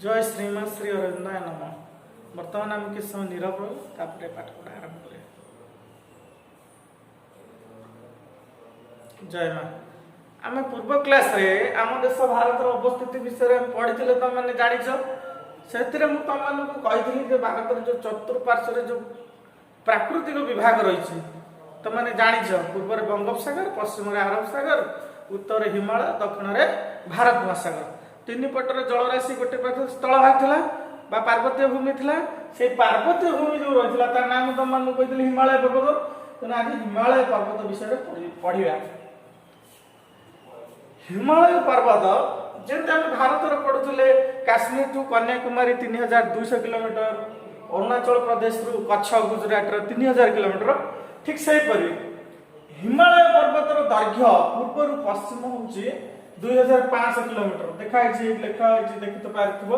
ଜୟ ଶ୍ରୀମା ଶ୍ରୀ ଅରବିନ୍ଦାୟ ନମଃ। ବର୍ତ୍ତମାନ ଆମେ କିଛି ସମୟ ନୀରବ ରହୁ, ତାପରେ ପାଠପଢ଼ା ଆରମ୍ଭ କରିବା। ଜୟ ମା। ଆମେ ପୂର୍ବ କ୍ଲାସରେ ଆମ ଦେଶ ଭାରତର ଅବସ୍ଥିତି ବିଷୟରେ ଆମେ ପଢ଼ିଥିଲେ, ତମମାନେ ଜାଣିଛ। ସେଥିରେ ମୁଁ ତମମାନଙ୍କୁ କହିଥିଲି ଯେ ଭାରତର ଯୋଉ ଚତୁଃପାର୍ଶ୍ୱରେ ଯୋଉ ପ୍ରାକୃତିକ ବିଭାଗ ରହିଛି, ତମମାନେ ଜାଣିଛ, ପୂର୍ବରେ ବଙ୍ଗୋପସାଗର, ପଶ୍ଚିମରେ ଆରବ ସାଗର, ଉତ୍ତରରେ ହିମାଳୟ, ଦକ୍ଷିଣରେ ଭାରତ ମହାସାଗର। ତିନି ପଟରେ ଜଳରାଶି, ଗୋଟେ ପାଖରେ ସ୍ଥଳଭାଗ ଥିଲା ବା ପାର୍ବତ୍ୟ ଭୂମି ଥିଲା। ସେଇ ପାର୍ବତ୍ୟ ଭୂମି ଯୋଉ ରହିଥିଲା, ତା ନାଁ ମୁଁ ତମମାନଙ୍କୁ କହିଥିଲି ହିମାଳୟ ପର୍ବତ। ତେଣୁ ଆଜି ହିମାଳୟ ପର୍ବତ ବିଷୟରେ ପଢିବା। ହିମାଳୟ ପର୍ବତ, ଯେମିତି ଆମେ ଭାରତରେ ପଢୁଥିଲେ, କାଶ୍ମୀର ଟୁ କନ୍ୟାକୁମାରୀ 3200 କିଲୋମିଟର, ଅରୁଣାଚଳ ପ୍ରଦେଶରୁ କଚ୍ଛ ଗୁଜୁରାଟର 3000 କିଲୋମିଟର, ଠିକ ସେହିପରି ହିମାଳୟ ପର୍ବତର ଦୈର୍ଘ୍ୟ ପୂର୍ବରୁ ପଶ୍ଚିମ ହେଉଛି 2500 କିଲୋମିଟର। ଦେଖା ହେଇଛି, ଏଇଠି ଲେଖା ହେଇଛି, ଦେଖି ତ ପାରିଥିବ।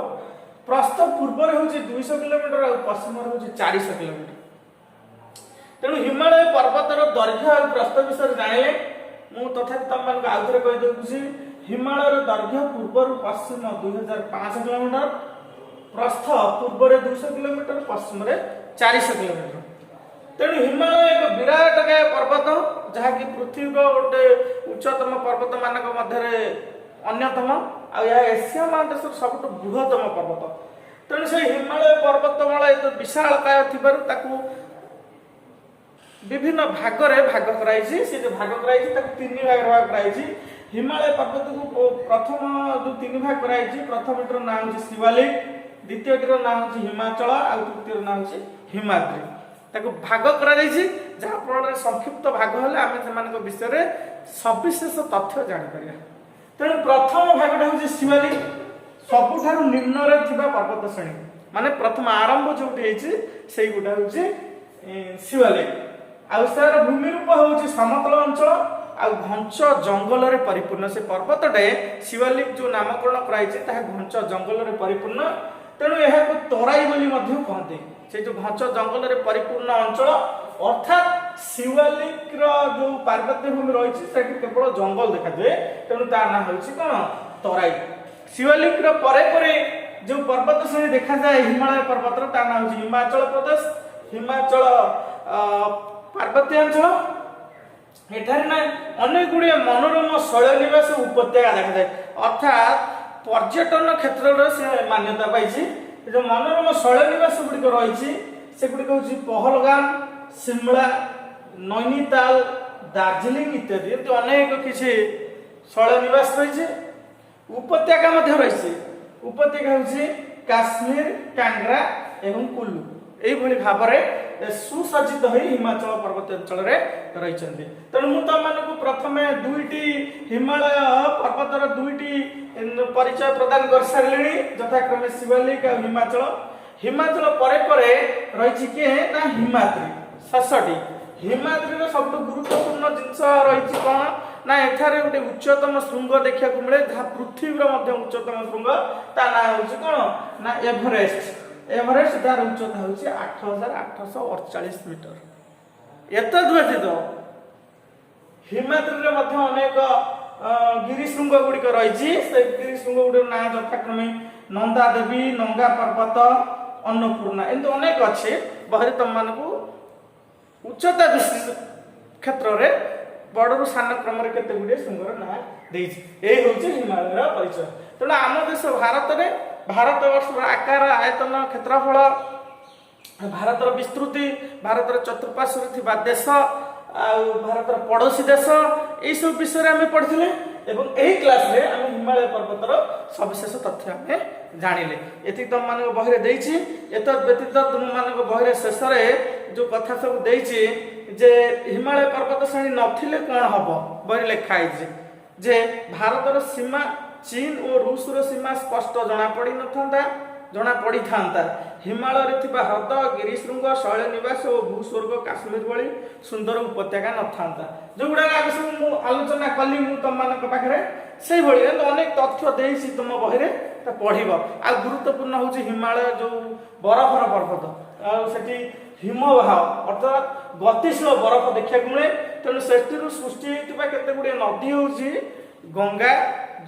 ପ୍ରସ୍ଥ ପୂର୍ବରେ ହେଉଛି 200 କିଲୋମିଟର ଆଉ ପଶ୍ଚିମରେ ହେଉଛି 400 କିଲୋମିଟର। ତେଣୁ ହିମାଳୟ ପର୍ବତର ଦୈର୍ଘ୍ୟ ଆଉ ପ୍ରସ୍ଥ ବିଷୟରେ ଜାଣିଲେ। ମୁଁ ତଥାପି ତମମାନଙ୍କୁ ଆଉଥରେ କହିଦେଉଛି, ହିମାଳୟର ଦୈର୍ଘ୍ୟ ପୂର୍ବରୁ ପଶ୍ଚିମ 2500 କିଲୋମିଟର, ପ୍ରସ୍ଥ ପୂର୍ବରେ 200 କିଲୋମିଟର, ପଶ୍ଚିମରେ 400 କିଲୋମିଟର। ତେଣୁ ହିମାଳୟ ଏକ ବିରାଟକାୟ ପର୍ବତ, ଯାହାକି ପୃଥିବୀର ଗୋଟେ ଉଚ୍ଚତମ ପର୍ବତ ମାନଙ୍କ ମଧ୍ୟରେ ଅନ୍ୟତମ, ଆଉ ଏହା ଏସିଆ ମହାଦେଶର ସବୁଠୁ ବୃହତ୍ତମ ପର୍ବତ। ତେଣୁ ସେଇ ହିମାଳୟ ପର୍ବତମାଳା ଏତେ ବିଶାଳକାୟ ଥିବାରୁ ତାକୁ ବିଭିନ୍ନ ଭାଗରେ ଭାଗ କରାଯାଇଛି। ସେ ଯୋଉ ଭାଗ କରାଯାଇଛି, ତାକୁ ତିନି ଭାଗରେ ଭାଗ କରାଯାଇଛି। ହିମାଳୟ ପର୍ବତକୁ ପ୍ରଥମ ଯୋଉ ତିନି ଭାଗ କରାଯାଇଛି, ପ୍ରଥମଟିର ନାଁ ହେଉଛି ଶିବାଲିକ, ଦ୍ୱିତୀୟଟିର ନାଁ ହେଉଛି ହିମାଚଳ, ଆଉ ତୃତୀୟର ନାଁ ହେଉଛି ହିମାଦ୍ରି। ତାକୁ ଭାଗ କରାଯାଇଛି, ଯାହା ଫଳରେ ସଂକ୍ଷିପ୍ତ ଭାଗ ହେଲେ ଆମେ ସେମାନଙ୍କ ବିଷୟରେ ସବିଶେଷ ତଥ୍ୟ ଜାଣିପାରିବା। ତେଣୁ ପ୍ରଥମ ଭାଗଟା ହେଉଛି ଶିବାଲିକ, ସବୁଠାରୁ ନିମ୍ନରେ ଥିବା ପର୍ବତ ଶ୍ରେଣୀ, ମାନେ ପ୍ରଥମ ଆରମ୍ଭ ଯୋଉଠି ହେଇଛି, ସେଇଗୁଟା ହେଉଛି ଶିବାଲିକ। ଆଉ ତାର ଭୂମି ରୂପ ହେଉଛି ସମତଳ ଅଞ୍ଚଳ ଆଉ ଘଞ୍ଚ ଜଙ୍ଗଲରେ ପରିପୂର୍ଣ୍ଣ। ସେ ପର୍ବତଟେ ଶିବାଲିକ ଯୋଉ ନାମକରଣ କରାଯାଇଛି, ତାହା ଘଞ୍ଚ ଜଙ୍ଗଲରେ ପରିପୂର୍ଣ୍ଣ। ତେଣୁ ଏହାକୁ ତରାଇ ବୋଲି ମଧ୍ୟ କହନ୍ତି। ସେ ଯୋଉ ଘଞ୍ଚ ଜଙ୍ଗଲରେ ପରିପୂର୍ଣ୍ଣ ଅଞ୍ଚଳ, ଅର୍ଥାତ୍ ଶିବାଲିକର ଯୋଉ ପାର୍ବତ୍ୟ ଭୂମି ରହିଛି, ସେଠି କେବଳ ଜଙ୍ଗଲ ଦେଖାଯାଏ। ତେଣୁ ତା ନାଁ ହେଉଛି କଣ? ତରାଇ। ଶିବାଲିକର ପରେ ପରେ ଯୋଉ ପର୍ବତ ଶ୍ରେଣୀ ଦେଖାଯାଏ ହିମାଳୟ ପର୍ବତର, ତା ନାଁ ହେଉଛି ହିମାଚଳ ପ୍ରଦେଶ, ହିମାଚଳ ପାର୍ବତ୍ୟ ଅଞ୍ଚଳ। ଏଠାରେ ନା ଅନେକ ଗୁଡ଼ିଏ ମନୋରମ ଶୈଳନିବାସ ଉପତ୍ୟକା ଦେଖାଯାଏ, ଅର୍ଥାତ୍ ପର୍ଯ୍ୟଟନ କ୍ଷେତ୍ରରେ ସେ ମାନ୍ୟତା ପାଇଛି। ଏ ଯୋଉ ମନୋରମ ଶୈଳନିବାସ ଗୁଡ଼ିକ ରହିଛି, ସେଗୁଡ଼ିକ ହେଉଛି ପହଲଗାମ, ସିମଳା, ନୈନିତାଲ, ଦାର୍ଜିଲିଂ ଇତ୍ୟାଦି। ଏମିତି ଅନେକ କିଛି ଶୈଳନିବାସ ରହିଛି, ଉପତ୍ୟକା ମଧ୍ୟ ରହିଛି। ଉପତ୍ୟକା ହେଉଛି କାଶ୍ମୀର, କାଙ୍ଗ୍ରା ଏବଂ କୁଲୁ। ଏଇଭଳି ଭାବରେ ସୁସଜ୍ଜିତ ହୋଇ ହିମାଚଳ ପର୍ବତ ଅଞ୍ଚଳରେ ରହିଛନ୍ତି। ତେଣୁ ମୁଁ ତମମାନଙ୍କୁ ପ୍ରଥମେ ଦୁଇଟି ହିମାଳୟ ପର୍ବତର ଦୁଇଟି ପରିଚୟ ପ୍ରଦାନ କରିସାରିଲିଣି, ଯଥାକ୍ରମେ ଶିବାଲିକ ଆଉ ହିମାଚଳ। ହିମାଚଳ ପରେ ପରେ ରହିଛି କିଏ ନା ହିମାଦ୍ରି, ଶେଷଟି। ହିମାଦ୍ରିର ସବୁଠୁ ଗୁରୁତ୍ୱପୂର୍ଣ୍ଣ ଜିନିଷ ରହିଛି କଣ ନା ଏଠାରେ ଗୋଟେ ଉଚ୍ଚତମ ଶୃଙ୍ଗ ଦେଖିବାକୁ ମିଳେ, ଯାହା ପୃଥିବୀର ମଧ୍ୟ ଉଚ୍ଚତମ ଶୃଙ୍ଗ। ତା ନାଁ ହେଉଛି କଣ ନା ଏଭରେଷ୍ଟ। ଏଭରେଷ୍ଟ, ତାର ଉଚ୍ଚତା ହେଉଛି 8848 ମିଟର। ଏତଦ୍ ବ୍ୟତୀତ ହିମାଦ୍ରିରେ ମଧ୍ୟ ଅନେକ ଗିରି ଶୃଙ୍ଗ ଗୁଡ଼ିକ ରହିଛି। ସେ ଗିରି ଶୃଙ୍ଗ ଗୁଡ଼ିକର ନାଁ ଯଥାକ୍ରମେ ନନ୍ଦା ଦେବୀ, ନଙ୍ଗା ପର୍ବତ, ଅନ୍ନପୂର୍ଣ୍ଣା, ଏମିତି ଅନେକ ଅଛି। ବହିରେ ତମମାନଙ୍କୁ ଉଚ୍ଚତା ବିଶେଷ କ୍ଷେତ୍ରରେ ବଡ଼ରୁ ସାନ କ୍ରମରେ କେତେ ଗୁଡ଼ିଏ ଶୃଙ୍ଗର ନାଁ ଦେଇଛି। ଏଇ ହେଉଛି ହିମାଳୟର ପରିଚୟ। ତେଣୁ ଆମ ଦେଶ ଭାରତରେ ଭାରତ ବର୍ଷର ଆକାର, ଆୟତନ, କ୍ଷେତ୍ରଫଳ, ଭାରତର ବିସ୍ତୃତି, ଭାରତର ଚତୁଃପାର୍ଶ୍ୱରେ ଥିବା ଦେଶ ଆଉ ଭାରତର ପଡ଼ୋଶୀ ଦେଶ, ଏଇସବୁ ବିଷୟରେ ଆମେ ପଢ଼ିଥିଲେ ଏବଂ ଏହି କ୍ଲାସରେ ଆମେ ହିମାଳୟ ପର୍ବତର ସବିଶେଷ ତଥ୍ୟ ଆମେ ଜାଣିଲେ। ଏତିକି ତମମାନଙ୍କ ବହିରେ ଦେଇଛି। ଏତଦ୍ ବ୍ୟତୀତ ତୁମମାନଙ୍କ ବହିରେ ଶେଷରେ ଯୋଉ କଥା ସବୁ ଦେଇଛି ଯେ ହିମାଳୟ ପର୍ବତ ଶ୍ରେଣୀ ନଥିଲେ କ'ଣ ହବ, ବହିରେ ଲେଖା ହେଇଛି ଯେ ଭାରତର ସୀମା ଚୀନ ଓ ରୁଷର ସୀମା ସ୍ପଷ୍ଟ ଜଣା ପଡି ନଥାନ୍ତା, ଜଣା ପଡିଥାନ୍ତା। ହିମାଳୟରେ ଥିବା ହ୍ରଦ, ଗିରିଶୃଙ୍ଗ, ଶୈଳ ନିବାସ ଓ ଭୂସ୍ୱର୍ଗ କାଶ୍ମୀର ଭଳି ସୁନ୍ଦର ଉପତ୍ୟକା ନଥାନ୍ତା, ଯୋଉଗୁଡାକ ଆଗ ସବୁ ମୁଁ ଆଲୋଚନା କଲି ମୁଁ ତମମାନଙ୍କ ପାଖରେ। ସେଇଭଳି ଏମିତି ଅନେକ ତଥ୍ୟ ଦେଇଛି ତୁମ ବହିରେ, ତା ପଢିବ। ଆଉ ଗୁରୁତ୍ୱପୂର୍ଣ୍ଣ ହଉଛି ହିମାଳୟ ଯୋଉ ବରଫର ପର୍ବତ, ଆଉ ସେଠି ହିମବାହ, ଅର୍ଥାତ୍ ଗତିଶୀଳ ବରଫ ଦେଖିବାକୁ ମିଳେ। ତେଣୁ ସେଥିରୁ ସୃଷ୍ଟି ହେଇଥିବା କେତେ ଗୁଡ଼ିଏ ନଦୀ ହଉଛି ଗଙ୍ଗା,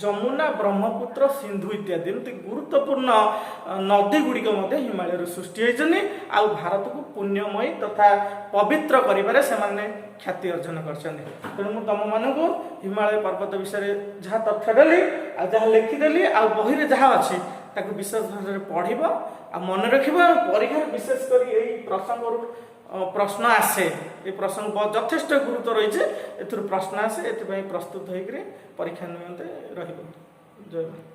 ଯମୁନା, ବ୍ରହ୍ମପୁତ୍ର, ସିନ୍ଧୁ ଇତ୍ୟାଦି ଏମିତି ଗୁରୁତ୍ୱପୂର୍ଣ୍ଣ ନଦୀ ଗୁଡ଼ିକ ମଧ୍ୟ ହିମାଳୟରୁ ସୃଷ୍ଟି ହୋଇଛନ୍ତି ଆଉ ଭାରତକୁ ପୁଣ୍ୟମୟୀ ତଥା ପବିତ୍ର କରିବାରେ ସେମାନେ ଖ୍ୟାତି ଅର୍ଜନ କରିଛନ୍ତି। ତେଣୁ ମୁଁ ତମମାନଙ୍କୁ ହିମାଳୟ ପର୍ବତ ବିଷୟରେ ଯାହା ତଥ୍ୟ ଦେଲି ଆଉ ଯାହା ଲେଖିଦେଲି ଆଉ ବହିରେ ଯାହା ଅଛି, ତାକୁ ବିଶେଷ ଭାବରେ ପଢ଼ିବ ଆଉ ମନେ ରଖିବ। ଆଉ ପରୀକ୍ଷାରେ ବିଶେଷ କରି ଏଇ ପ୍ରସଙ୍ଗରୁ ପ୍ରଶ୍ନ ଆସେ। ଏ ପ୍ରସଙ୍ଗ ଯଥେଷ୍ଟ ଗୁରୁତ୍ୱ ରହିଛି। ଏଥିରୁ ପ୍ରଶ୍ନ ଆସେ। ଏଥିପାଇଁ ପ୍ରସ୍ତୁତ ହୋଇକରି ପରୀକ୍ଷା ନିମନ୍ତେ ରହିବ। ଜୟ ମା।